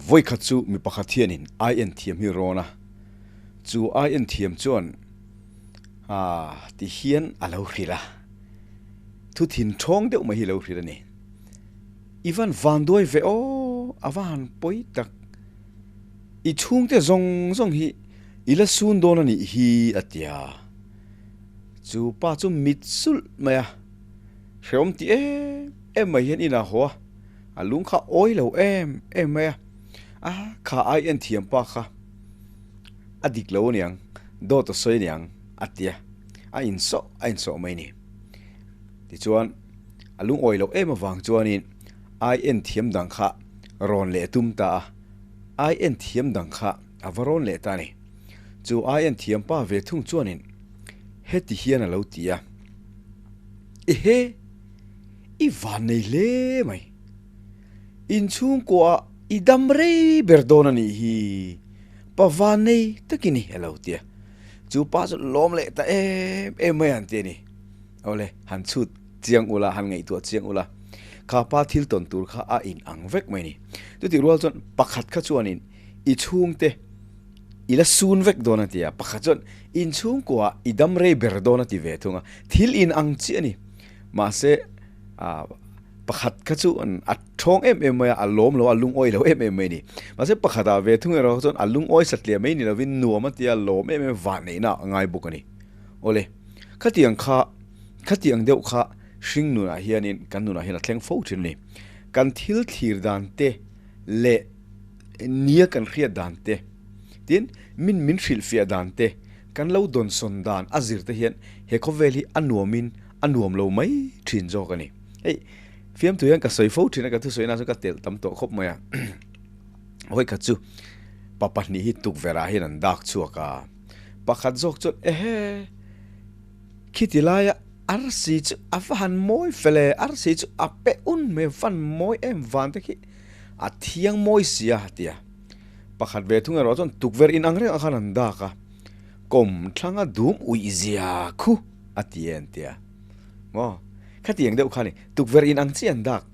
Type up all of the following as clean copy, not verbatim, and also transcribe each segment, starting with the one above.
Vawikhat chu mi pakhat hianin ai en thiam hi rawn a, chu ai en thiam chuan ah ti hian a lo hrilh a, thu thin thawng deuh mai hi a lo hrilh a ni. I van vanduai ve aw, a va han pawi tak. I chhungte zawng zawng hi i la sun dawn a nih hi a ti a. Chu pa chu mit sulh mai a, hrehawm ti em em mai hian inah haw a, a lung kha awi lo em em mai a, a kha ai en thiam pa kha a dik lo aniang, dawt a sawi aniang a ti a, a insawh a insawh mai a ni. Tichuan a lungawi loh em avang chuanin ai en thiam dang kha rawn leh tum ta a, ai en thiam dang kha a va rawn leh ta a ni. Chu ai en thiam pa ve thung chuanin heti hian a lo ti a, Ehe! I van nei hle mai. Inchhungkuaah i dam rei ber dawn a nih hi, pa van nei takin i a lo ti a. Chu pa chu lawm leh ta em em mai an ti a ni. Awle, han chhut chiang ula, han ngaihtuah chiang ula, kha pa thil tawn tur kha a in ang vek mai a ni. Chutih rual chuan pakhat kha chuanin i chhungte i la sun vek dawn a ti a, pakhat chuan inchhungkuaah i dam rei ber dawn a ti ve thung a, thil in ang chiah a ni. Mahse, pakhat kha chu a thawng em em mai a, a lawm lo a, a lungawi lo em em mai a ni. Mahse, pakhatah ve thung erawh chuan a lungawi satliah mai ni lovin nuam a tia, lawm em em vahneihna a ngai bawk a ni. Awle, khatiang kha, khatiang deuh kha hring nunah hianin kan nunah hian a thleng fo thin a ni. Kan thil thlir dan te leh nia kan hriat dan te, tin min min hrilhfiah dan te, kan lo dawnsawn dan a zir te hian he khawvel hi a nuamin a nuam lo mai thin zawk a ni. Hei, fiamthu hian ka sawi fo thin a, ka thusawi na chu ka telh tam tawh khawp mai a. Vawikhat chu pa pahnih hi tukverh ah hian an dak chhuak a, pakhat zawk chuan ehe, khiti laia arsi chu a va han mawi fel e, arsi chu a pe un mai, a van mawi em van te khi a thiang mawi si a ti a. Pakhat ve thung erawh chuan tukverh in ang reng ah khan an dak a, kawm thlanga dum uih zia khu a ti e an ti a. Maw? Khatiang deuh kha ni, tukverh in ang chiah an dak.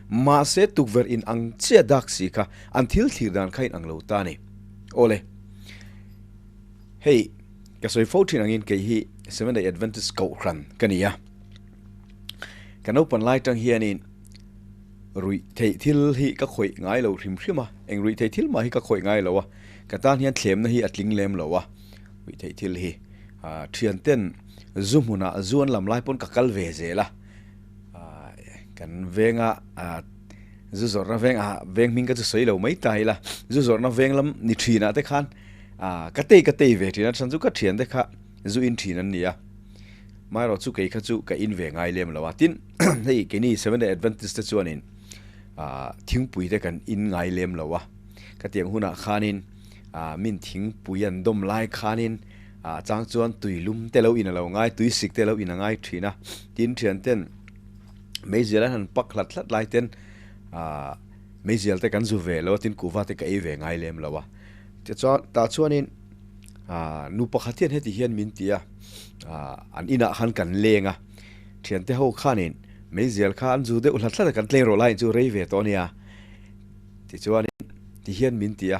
Mahse tukverh in ang chiah dak si kha an thil thlir dan kha in ang lo ta a ni. Awle, hei ka sawi fo thin angin kei hi Seventh Day Adventist Kohhran ka ni a. Ka naupan lai tang hianin ruih theih thil hi ka khawih ngai lo hrim hrim a, eng ruih theih thil mah hi ka khawih ngai lo a, ka tan hian thlemna hi a tling lem lo a, ruih theih thil hi thian ten zu hmunah zu an lam lai pawn ka kal ve zel a, kan venga zu zawrhna veng ah veng hming ka chu sawi lo mai ta ila, zu zawrhna veng lam ni thinah te khan ka tei ka tei ve thin a, chhan chu ka thian te kha zu in thin an ni a. Maherawh chu kei kha chu ka in ve ngai lem lo a, tin hei keini Seventh Day Adventist te chuanin thingpui te kan in ngai lem lo a, ka tiang hunah khanin min thingpui an dawm lai khanin chang chuan tui lum te lo in a lo ngai, tui sik te lo in a ngai thin a, tin thian ten meizial an han pak hlat hlat lai ten meizial te kan zu ve lo a, tin kuhva te ka ei ve ngai lem lo a, tichuan tah chuanin. Nu pakhat hian heti hian min ti a, an inah khan kan leng a, thiante ho khanin meizial kha an zu deuh hlat hlat a, kan tleng rawh laiin chu rei ve tawh a nia. Tichuanin ti hian min ti a,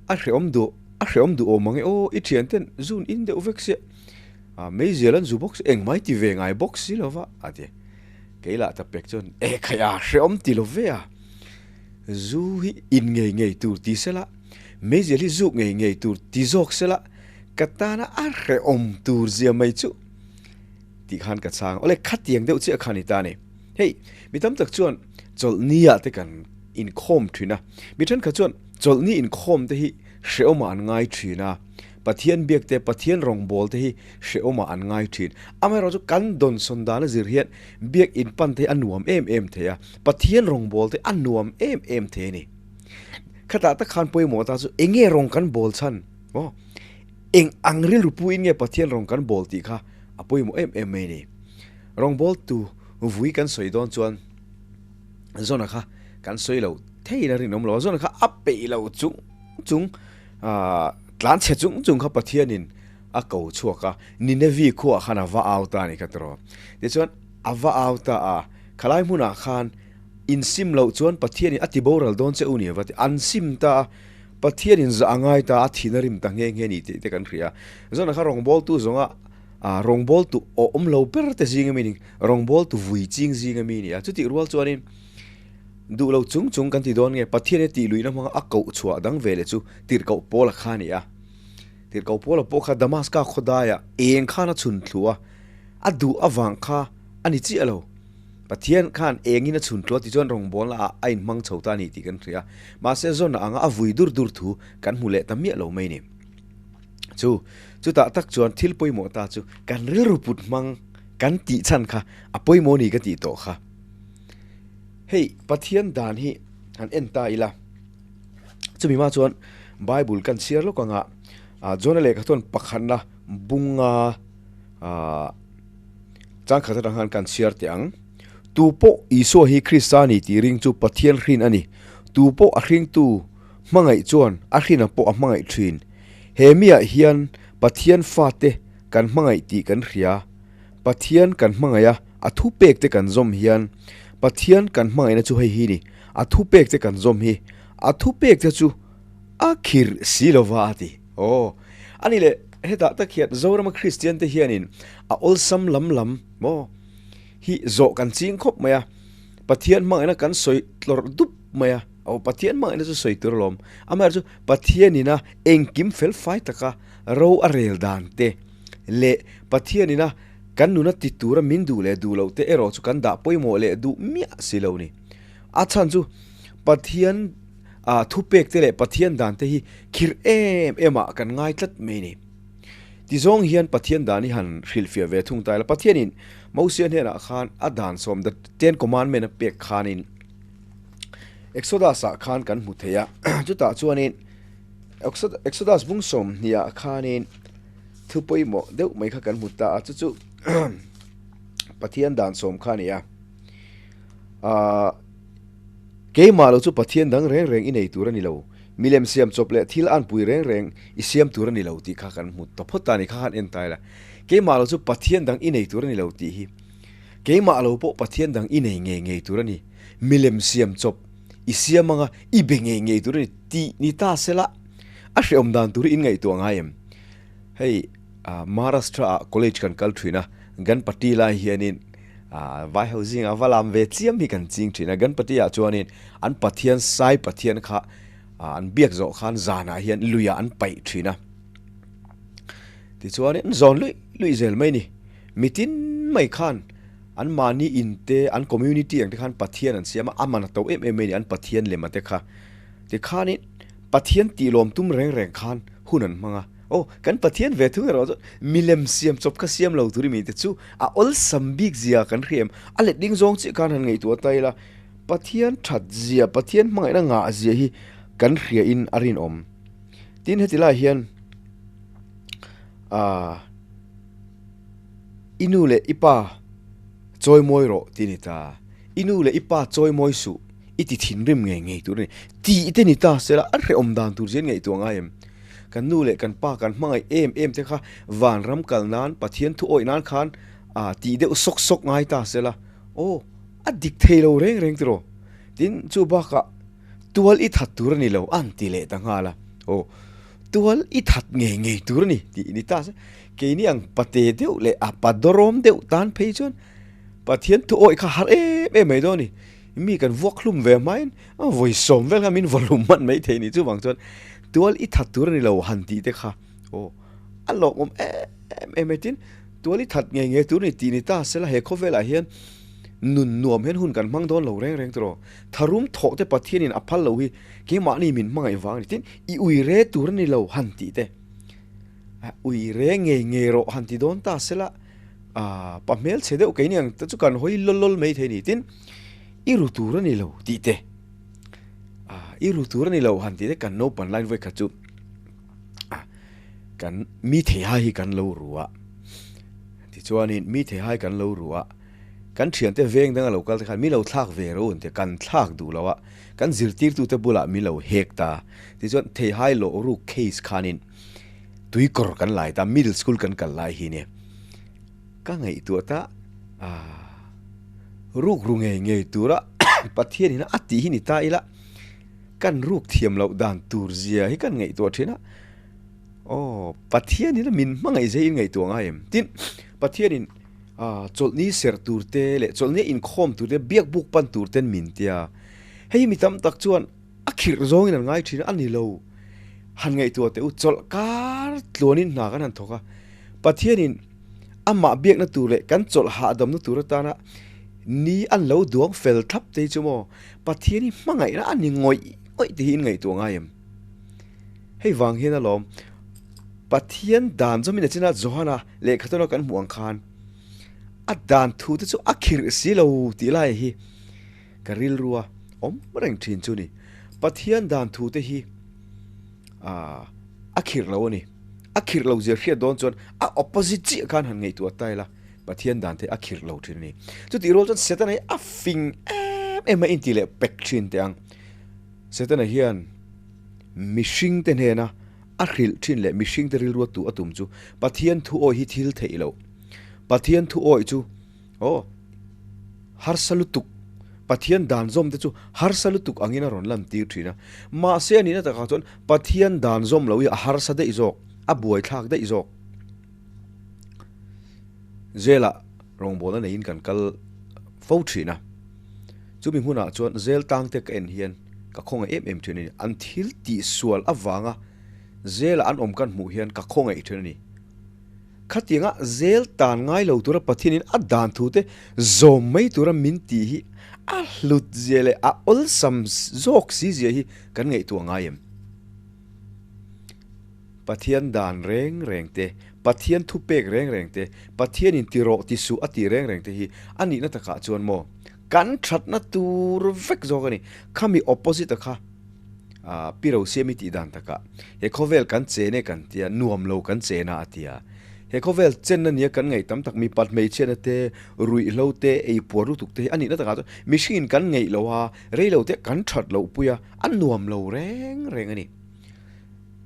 a hreawm duh, a hreawm duh awm ang e aw, i thianten zun in deuh vek sia, meizial an zu bawk si, engmai ti ve ngai bawk si lo va, a ti. Kei lah ta pek chuan, e khaih a, hreawm ti lo ve a, zu hi in ngei ngei tur ti sela, Meizial hi zuk ngei ngei tur ti zawk sela ka tana a hrehawm tur zia mai chu tih khan ka chhang. Awle khatiang deuh chiah kha ni ta a ni. Hei, mi tam tak chuan chawlhni ah te kan inkhawm thin a, mi thenkhat chuan chawlhni inkhawm te hi hrehawmah an ngai thin a, Pathian biak te, Pathian rawngbâwl te hi hrehawmah an ngai thin. Amaherawhchu kan dawnsawn dana zir hian biak inpan te hi a nuam em em thei a, Pathian rawngbâwl te a nuam em em thei a ni. Khatah tak khan pawimawh ta chu eng nge rawng kan bawl chhan maw? Eng ang rilru puiin nge Pathian rawng kan bawl tih kha a pawimawh em em mai a ni. Rawng bawltu vui kan sawi dawn chuan Zona kha kan sawi lo theiin a rinawm lo a, Zona kha a peih lo chung chung tlan chhe chung chung kha Pathianin a ko chhuak a, Ninevi khuaah khan a va au ta a ni kha tiraw. Tichuan a va au ta a, khalai hmunah khan. In sim loh chuan Pathianin a ti boral dawn che u ni ava ti. An sim ta a, Pathianin zah a ngai ta a, a thin a rim ta nghe nghe ni tih te kan hria. Zona kha rawngbawltu zawnga rawngbawltu awm lo ber te zing ami ni, rawngbawltu vui ching zing ami ni a. Chutih rual chuanin duh lo chung chung kan ti dawn nge Pathian hi tih luihna hmanga a koh chhuah dang ve leh chu tirhkoh Paula kha a ni a. Tirhkoh Paula pawh kha Damaska khawdaiah eng khan a chhun thlu a, a duh avang kha a ni chiah lo. Pathian khan engin a chhun tluah tichuan rawngbawlna ah a inhmang chho ta a ni tih kan hria. Mahse zawn anga a vui dur dur thu kan hmu leh ta miah lo mai ni. Chu chutah tak chuan thil pawimawh ta chu kan rilru put hmang kan tih chhan kha a pawimawh ni ka tih tawh kha. Hei Pathian dan hi han en ta ila. Chumi hma chuan Bible kan chhiar lawk anga Jona lehkha chuan pakhatna bunga Ahh changkhat atang khan kan chhiar teh ang. Tu pawh Isua hi Krista a ni tih ring chu Pathian hrin a ni. Tu pawh a hringtu hmangaih chuan a hrinah pawh a hmangaih thin. He miah hian Pathian fate kan hmangaih tih kan hria. Pathian kan hmangaih a, a thupek te kan zawm hian Pathian kan hmangaihna chu hei hi ni, a thupek te kan zawm hi, a thupek te chu a khirh si lova a ti. Aw, a ni le, hetah tak hian Zorama Kristian te hianin a awlsam lam lam maw hi zawh kan ching khawp mai a, Pathian hmangaihna kan sawi tlawrh dup mai a, aw Pathian hmangaihna chu sawi tur alawm, amaherawhchu Pathianina engkim fel fai taka ro a rel dan te leh Pathianina kan nuna ti tura min duh leh duh loh te erawh chu kan dah pawimawh leh duh miah si lo ni. A chhan chu Pathian ah thupek te leh Pathian dan te hi khirh em em ah kan ngai tlat mai ni. Tizawng hian Pathian dan hi han hrilhfiah ve thung ta ila, Pathianin Mosia hnenah khan a dan sawm the Ten Commandment a pek khanin Exodus ah khan kan hmu thei a, chutah chuanin Exodus bung sawmhnih ah khanin thu pawimawh deuh mai kha kan hmu ta a, chu chu Pathian dan sawm kha a ni a. Ahh. Keimah lo chu Pathian dang reng reng i nei tur a ni lo. Milem siam chawp leh thil anpui reng reng i siam tur a ni lo tih kha kan hmu ta phawt ta a ni kha khan en ta ila. Keimah lo chu Pathian dang i nei tur a ni lo tih hi keimah lo pawh Pathian dang i nei ngei ngei tur a ni. Milem siam chawp i siam anga i be ngei ngei tur a ni tih ni ta sela a hrehawm dan tur hi in ngaihtuah ngai em? Hei Maharashtra ah college kan kal thin a, Ganpati lai hianin vai ho zingah va lam ve chiam hi kan ching thin a, Ganpati ah chuanin an pathian sai pathian kha an biak zawh khan zanah hian luiah an paih thin a, tichuanin an zawn luih luih zel mai ni, mitin mai khan an mahni in te an community ang te khan pathian an siam a, a man a to em em mai ni an pathian lem a te kha, tikhanin Pathian tih lawm tum reng reng khan hun an hmang a. Aw, kan Pathian ve thung erawh chu milem siam chawp kha siam lo tur i mite chu a awlsam bik zia kan hria em? A let ding zawng chiah khan han ngaihtuah ta ila, Pathian that zia, Pathian hmangaihna ngah zia hi kan hria in a rinawm. Tin, heti lai hian ah i nu leh i pa chawimawi rawh ti a ni ta. I nu leh i pa chawimawi suh. I ti thinrim ngei ngei tur a ni. Tih te ni ta sela a hrehawm dan tur zia ngaihtuah ngai em? Kan nu leh kan pa kan hmangaih em em te kha vanram kal nan Pathian thu awih nan khan ah tih deuh sawk sawk ngai ta sela aw a dik thei lo reng reng tiraw? Tin chu bakah tual i that tur a ni lo an ti leh ta nghal a aw tual i that ngei ngei tur a ni tih ni ta se keini ang pate deuh leh a pa dawrawm deuh tan phei chuan Pathian thu awih kha har em em mai dawn a ni. Mi kan vuak hlum ve hmain a vawi sawm vel kha min vaw hlum hman mai thei ni. Chuvang chuan tual i that tur a ni lo han tih te kha aw a lawmawm em em mai. Tin, tual i that ngei ngei tur a ni tih ni ta sela he khawvelah hian nun nuam hian hun kan hmang dawn lo reng reng tawh. Tharum thawh te Pathianin a phal lo hi keimahni min hmangaih vang a ni. Tin, i ui re tur a ni lo han tih te ui re ngei ngei rawh han ti dawn ta sela. Ah, pa hmel chhe deuh keini ang te chu kan hawi lawl lawl mai thei ni tin i ru tur a ni lo tih te ah i ru tur a ni lo han tih te kan naupan line vawi khat chu ah kan mi thei hai hi kan lo ru a tichuanin mi thei hai kan lo ru a kan thiante veng danga lo kal te khan mi lo thlak ve ro an ti a kan thlak duh lo a kan zirtirtu te bulah mi lo hek ta tichuan thei hai lawh ruk case khanin Tuikawr kan lai ta, middle school kan kal lai hi nia. Ka ngaihtuah ta, aah, rukru ngei ngei tura Pathian in a tih hi ni ta ila kan ruk thiam loh dan tur zia hi kan ngaihtuah thin a. Aw, Pathian in a min hmangaih zia hi in ngaihtuah ngai em? Tin, Pathian in chawlhni serh tur te leh chawlhni a inkhawm tur te, biak buk pan tur ten min tia. Hei hi mi tam tak chuan a khirh zawngin an ngai thin a, a ni lo. Han ngaihtuah teh u, chawlh kar tluanin hna kan han thawk a, Pathianin amah biakna tur leh kan chawlh hahdamna tur atana ni an lo duang fel thlap te hi chu maw Pathian hi hmangaihna a ni ngawih ngawih te hi in ngaihtuah ngai em? Hei vang hian alawm Pathian dan zawmin a china Johana lehkha tawna kan hmuh ang khan a dan thu te chu a khirh si lo tih lai hi ka rilrua awm reng thin chu ni. Pathian dan thu te hi a khirh lo a ni. A khirh lo zia hriat dawn chuan a opposite chiah khan han ngaihtuah ta ila Pathian dan te a khirh lo thin a ni. Chutih rual chuan Setana hi a fing em em a inti leh pek thin teh ang. Setana hian mihring te hnena a hrilh thin leh mihring te rilrua tu a tum chu Pathian thu awi hi thil theih loh. Pathian thu awi chu Aw, harsa lutuk, Pathian dan zawm te chu harsa lutuk angin a rawn lan tir thin a. Mahse a nihna takah chuan Pathian dan zawm lo hi a harsa daih zawk, a buaithlak daih zawk. Zela rawngbawlna neiin kan kal fo thin a. Chumi hmunah chuan zel tang te ka en hian ka khawngaih em em thin a ni. An thil tihsual avanga zela an awm kan hmuh hian ka khawngaih thin a ni. Khatianga zel tan ngai lo tura Pathianin a dan thu te zawm mai tura min tih hi a hlut zia leh a awlsam zawk si zia hi kan ngaihtuah ngai em? Pathian dan reng reng te, Pathian thupek reng reng te, Pathianin ti rawh ti suh a tih reng reng te hi a nihna takah chuan maw kan thatna tur vek zawk a ni. Khami opposite a kha Pi Rosiami tih dan takah he khawvel kan chen e kan tia, nuam lo kan chen a a ti a. He khawvel chen a nia kan ngaih tam tak mipat hmeichhiatna te, ruihhlo te, eipuar lutuk te hi a nihna takah chuan mihringin kan ngeih lo a, rei lo te kan that loh pui a, a nuam lo reng reng a ni.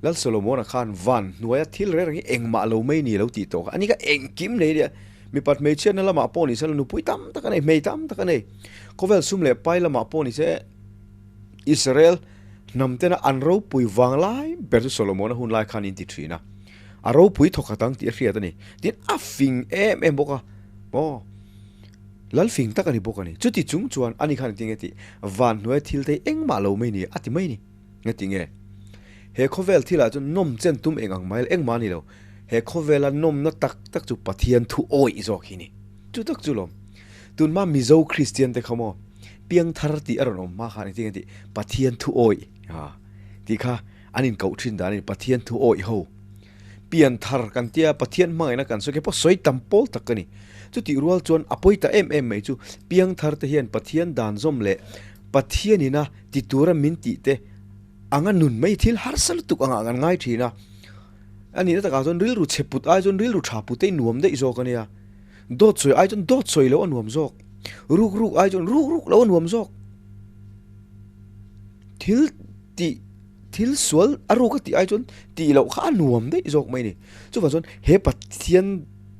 Lal Solomona khan van hnuaia thil reng reng hi engmah lo mai ni lo tih tawh kha a ni kha engkim nei nia. Mipat hmeichhiatna lamah pawh ni se la nupui tam tak a nei, hmei tam tak a nei. Khawvel sum leh pai lamah pawh ni se Israel hnam tena an ropui vang lai ber chu Solomona hun lai khan in ti thin a. A ropui thawkhat ang tih a hriat a ni. Tin a fing em em bawk a. Aw. Lal fing tak a ni bawk a ni. Chuti chung chuan ani khan engtin nge tih van hnuaia thil te hi engmah lo mai ni a ti mai ni. Nge ti nge? He khawvel thilah chuan nawm chen tum eng ang mai la engmah a ni lo. He khawvela nawmna tak tak chu Pathian thu awih zawk hi ni. Chu tak chu lawm. Tunhma Mizo Kristian te kha maw piangthar tih a rawn awm hma khan engtin nge tih Pathian thu awih ha tih kha an inkoh thin dan a ni. Pathian thu awih ho. Pianthar kan tia Pathian hmangaihna kan sawi khi pawh sawi tam pawl tak ka ni. Chutih rual chuan a pawi ta em em mai chu piangthar te hian Pathian dan zawm leh Pathianina ti tura min tih te anga nun mai thil harsa lutuk angah kan ngai thin a. A nihna takah chuan rilru chhe put ai chuan rilru tha put te i nuam daih zawk a nia. Dawt sawi ai chuan dawt sawi loh a nuam zawk. Ruk ruk ai chuan ruk ruk loh a nuam zawk. Thil tih thil sual a ruk a tih ai chuan tih loh kha a nuam daih zawk mai a ni. Chuvang chuan he Pathian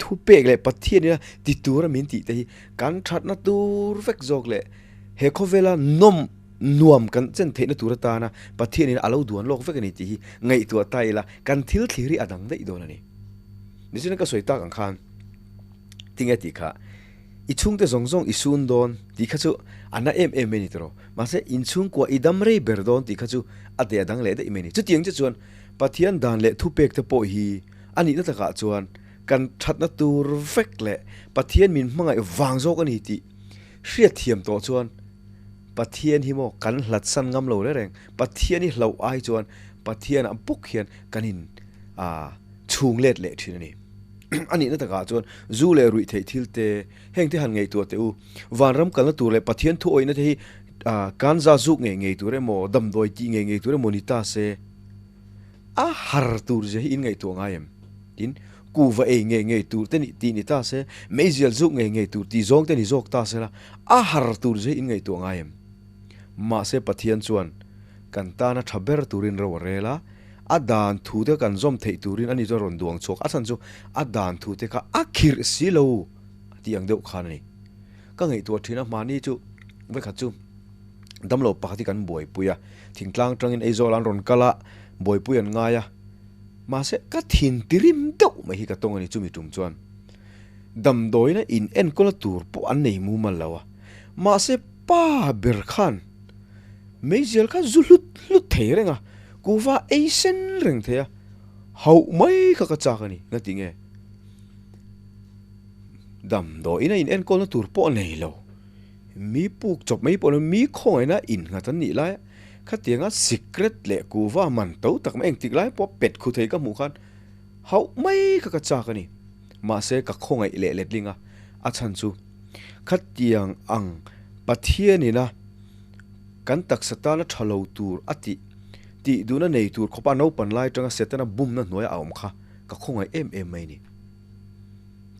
thupek leh Pathianina ti tura min tih te hi kan thatna tur vek zawk leh He khawvela nawm nuam kan chen theihna tur atana Pathianin a lo duan lawk vek a ni tih hi ngaihtuah ta ila kan thil thlir hi a dang daih dawn a ni. Nichina ka sawi tak ang khan tinge tih kha i chhungte zawng zawng i sun dawn tih kha chu a na em em mai ni tawh. Mahse inchhungkua i dam rei ber dawn tih kha chu a deh a dang leh daih mai a ni. Chutiang che chuan Pathian dan leh thupek te pawh hi a nihna takah chuan kan thatna tur vek leh Pathian min hmangaih vang zawk a ni tih Hriatthiam tawh chuan Pathian hi maw kan hlatsan ngam lo reng reng, Pathian hi hlauh ai chuan Pathianah bawk hian kan in chhung let leh thin a ni. A nihna takah chuan zu leh ruih theih thil te, heng te han ngaihtuah teh u, vanram kalna tur leh Pathian thu awihna te hi kanza zuk ngei ngei tur emaw, damdawi tih ngei ngei tur emaw ni ta se, A har tur zia hi in ngaihtuah ngai em? Tin, kuhva ei ngei ngei tur te nih tih ni ta se, meizial zuk ngei ngei tur tih zawng te ni zawk ta se la, a har tur zia hi in ngaihtuah ngai em? Mahse Pathian chuan kan tana tha ber turin ro a rel a, a dan thu te kan zawm theih turin ani chuan rawn duang chhuak a chhan chu a dan thu te kha a khirh si lo tih ang deuh khan a ni. Ka ngaihtuah thin a, hmani chu vekhat chu. Damlo pakhat hi kan buaipui a, thingtlang atangin Aizawl an rawn kal a, buaipui an ngai a. Mahse, ka thin tirim deuh mai hi ka tawng a ni chumi tum chuan. Damdawiina in enkawlna tur pawh an nei mumal lo a. Mahse, pa ber khan meizial kha zu hlut hlut thei reng a, kuhva ei sen reng thei a, hauh mai kha ka chak a ni, nga ti nge? Damdawiina in enkawlna tur pawh a nei lo. Mi puk chawp mai pawh lo, mi khawngaihna innghat an nih lai a, khatianga sikret leh kuhva man to tak mai engtik lai pawh pet khu thei ka hmuh khan hauh mai kha ka chak a ni. Mahse ka khawngaih leh letling a, a chhan chu khatiang ang Pathianina kan taksa tana tha lo tur a tih tih duhna nei tur khawpa naupan lai atanga Setana bumna hnuaia a awm kha ka khawngaih em em mai a ni.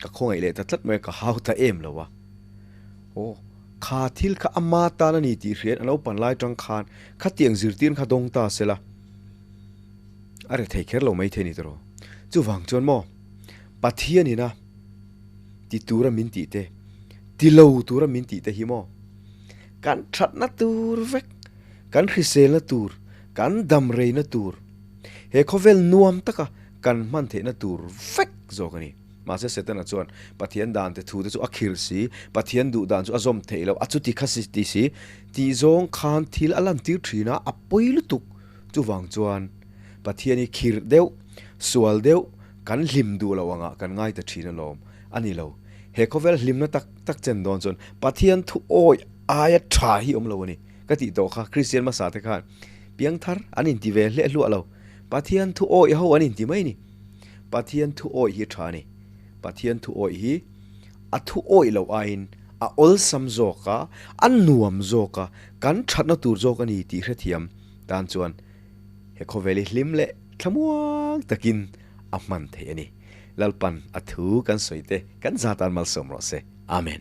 Ka khawngaih leh ta tlat mai a, ka hau ta em lo a. Aw, kha thil kha ama tan a ni tih hriat a naupan lai tang khan khatiang zirtir kha dawng ta se la, a re thei kher lo mai thei ni tawh. Chuvang chuan maw, Pathianina ti tura min tih te, ti lo tura min tih te hi maw, kan thatna tur vek, kan hriselna tur, kan damreina tur, he khawvel nuam taka kan hman theihna tur vek zawk a ni. Mahse Setana chuan Pathian dan te thu te chu a khirh si, Pathian duh dan chu a zawm theih loh, a chuti kha si ti si tih zawng khan thil a lantir thin a, a pawi lutuk. Chuvang chuan Pathian hi khirh deuh, sual deuh, kan hlim duh loh angah kan ngai ta thin alawm. A ni lo. He khawvel hlimna tak tak chen dawn chuan Pathian thu awi aia tha hi awm lo a ni. Ka tih tawh kha Kristian hmasa te khan piangthar an inti ve hleh hluah lo. Pathian thu awi ho an inti mai a ni. Pathian thu awih hi tha a ni. Pathian thu awih hi a thu awih loh aiin a awlsam zawk a, a nuam zawk a, kan thatna tur zawk a ni tih hrethiam tan chuan he khawvel hi hlim leh thlamuang takin a hman theih a ni. Lalpan a thu kan sawi te kan zatan malsawm rawh se. Amen.